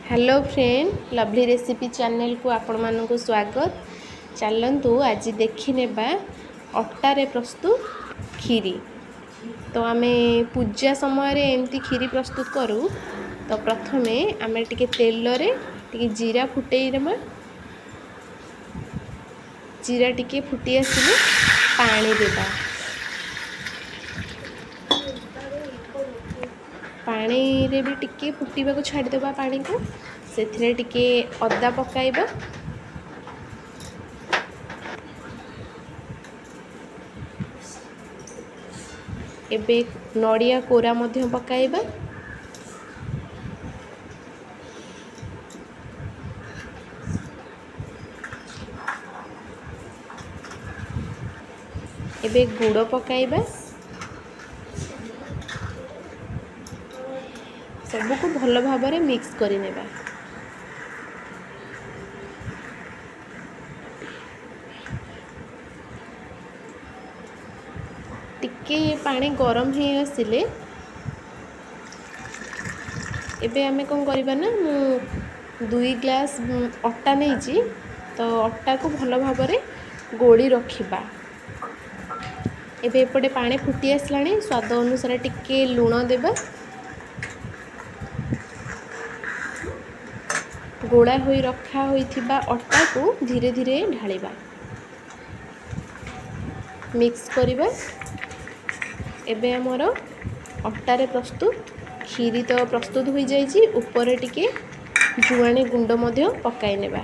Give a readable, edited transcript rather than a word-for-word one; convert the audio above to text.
Hello friend, lovely recipe ଚ୍ୟାନେଲକୁ ଆପଣମାନଙ୍କୁ ସ୍ୱାଗତ। ଚାଲନ୍ତୁ ଆଜି ଦେଖିନେବା ଅଟାରେ ପ୍ରସ୍ତୁତ କ୍ଷୀରି। ତ ଆମେ ପୂଜା ସମୟରେ ଏମିତି କ୍ଷୀରି ପ୍ରସ୍ତୁତ କରୁ। ତ ପ୍ରଥମେ ଆମେ ଟିକେ ତେଲରେ ଟିକେ ଜିରା ଫୁଟେଇ ନେବା। ଜିରା ଟିକେ ଫୁଟି ଆସିଲେ ପାଣି ଦେବା। ପାଣିରେ ବି ଟିକେ ଫୁଟିବାକୁ ଛାଡ଼ିଦେବା ପାଣିକୁ। ସେଥିରେ ଟିକେ ଅଦା ପକାଇବା। ଏବେ ନଡ଼ିଆ କୋରା ମଧ୍ୟ ପକାଇବା। ଏବେ ଗୁଡ଼ ପକାଇବା। ସବୁକୁ ଭଲ ଭାବରେ ମିକ୍ସ କରିନେବା। ଟିକେ ପାଣି ଗରମ ହେଇ ଆସିଲେ ଏବେ ଆମେ କ'ଣ କରିବା ନା, ମୁଁ 2 ଗ୍ଲାସ୍ ଅଟା ନେଇଛି, ତ ଅଟାକୁ ଭଲ ଭାବରେ ଗୋଳି ରଖିବା। ଏବେ ଏପଟେ ପାଣି ଫୁଟି ଆସିଲାଣି। ସ୍ୱାଦ ଅନୁସାରେ ଟିକେ ଲୁଣ ଦେବା। ଗୋଳା ହୋଇ ରଖା ହୋଇଥିବା ଅଟାକୁ ଧୀରେ ଧୀରେ ଢାଳିବା, ମିକ୍ସ କରିବା। ଏବେ ଆମର ଅଟାରେ ପ୍ରସ୍ତୁତ କ୍ଷୀରି ତ ପ୍ରସ୍ତୁତ ହୋଇଯାଇଛି। ଉପରେ ଟିକେ ଜୁଆଣି ଗୁଣ୍ଡ ମଧ୍ୟ ପକାଇ ନେବା।